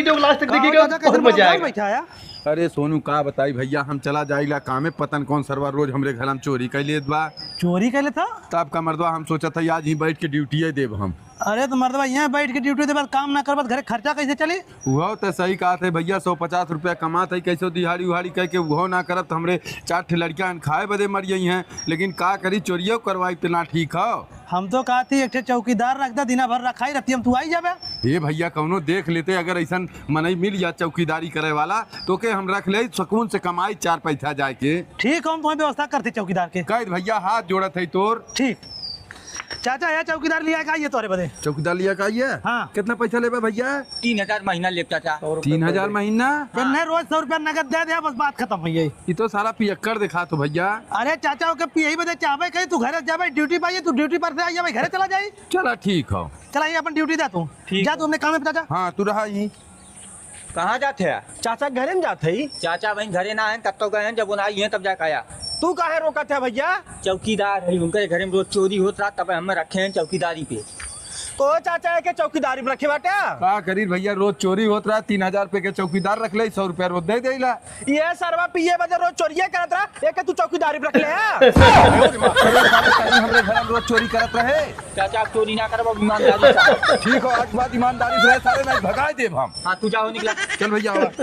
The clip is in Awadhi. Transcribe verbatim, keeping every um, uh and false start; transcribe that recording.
लोग लास्ट तक देखिएगा, बहुत मजा आएगा। बैठा है। अरे सोनू, का बताई भइया, हम चला जाइला कामे, पता न कौन सरवा रोज हमरे घर में चोरी कर लेत बा। चोरी कर लेता? तब का मर्दवा, हम सोचत है आज ही बैठ के ड्यूटी देब हम। अरे तो मर्दवा, यहाँ बैठ के ड्यूटी देबा, काम ना करबा, घरे खर्चा कैसे चली? उहो तो सही कहत है भइया, सौ पचास रुपया कमात है, कैसे दिहाड़ी उहाड़ी कह के उहो ना करब, तो हमरे चार ठे लड़कियां खाए बदे मर गई हैं। लेकिन का करी, चोरियो करवाई तो ना ठीक हो। हम तो कहत ही एक ठे चौकीदार रख दे, दिना भर रखाई, रतिया में तू आई जाबे। ए भइया, कौनो देख लेते अगर ऐसन मनई मिल जा चौकीदारी करे वाला, तो के हम रख ले, सुकून से कमाई चार पैसा जाए के। ठीक, हम तुम्हें व्यवस्था करते चौकीदार के। कह दे भइया, हाथ जोड़त है तोर। ठीक। चाचा, ये चौकीदार लिया का, ये तोरे बदे। चौकीदार लिया का ये? हाँ। कितना पैसा लेबे भइया? तीन हजार महीना लेब चाचा। तीन हजार महीना? इन्हें रोज सौ रुपया नगद दे दे, बस बात खत्म हो गई। ये तो सारा पियक्कड़ दिखा तो भइया। अरे चाचा, ओके पियही बदे चाहबे कही, तू घरे जाबे, ड्यूटी पाइए, तू ड्यूटी पर से आई जाबे, घरे चला जाई। चला ठीक हो। चला, ये अपन ड्यूटी दे तू। ठीक जा है। तू अपने काम में चाचा। हाँ, तू रहा यहीं। कहाँ जात है? चाचा घरे में जात है। चाचा वहीं घरे ना है, तब तो गए हैं, जब वो ना आई हैं, तब जाके आया। तू काहे रोकत है भइया? चौकीदार है, उनके घरे में रोज चोरी होत रहा, तब हम रखे हैं चौकीदारी पे। को चाचा है के चौकीदारी में रखे बाटे? का करी भइया, रोज चोरी होत रहा, तीन हजार पे के चौकीदार रख ले, सौ रुपया रोज दे देला। ये सरवा पिए बदे रोज चोरिये करत रहा, एके तू चौकीदारी पे रख ले है। अरे साले, तनी हमरे घर में रोज चोरी करत रहे। चाचा, आप चोरी ना करब, अब ईमानदारी से। ठीक हो, आज बाद ईमानदारी से रहे, सारे नहीं भगाए देब हम। हाँ, तू जाओ, निकला। चल भइया, आवा।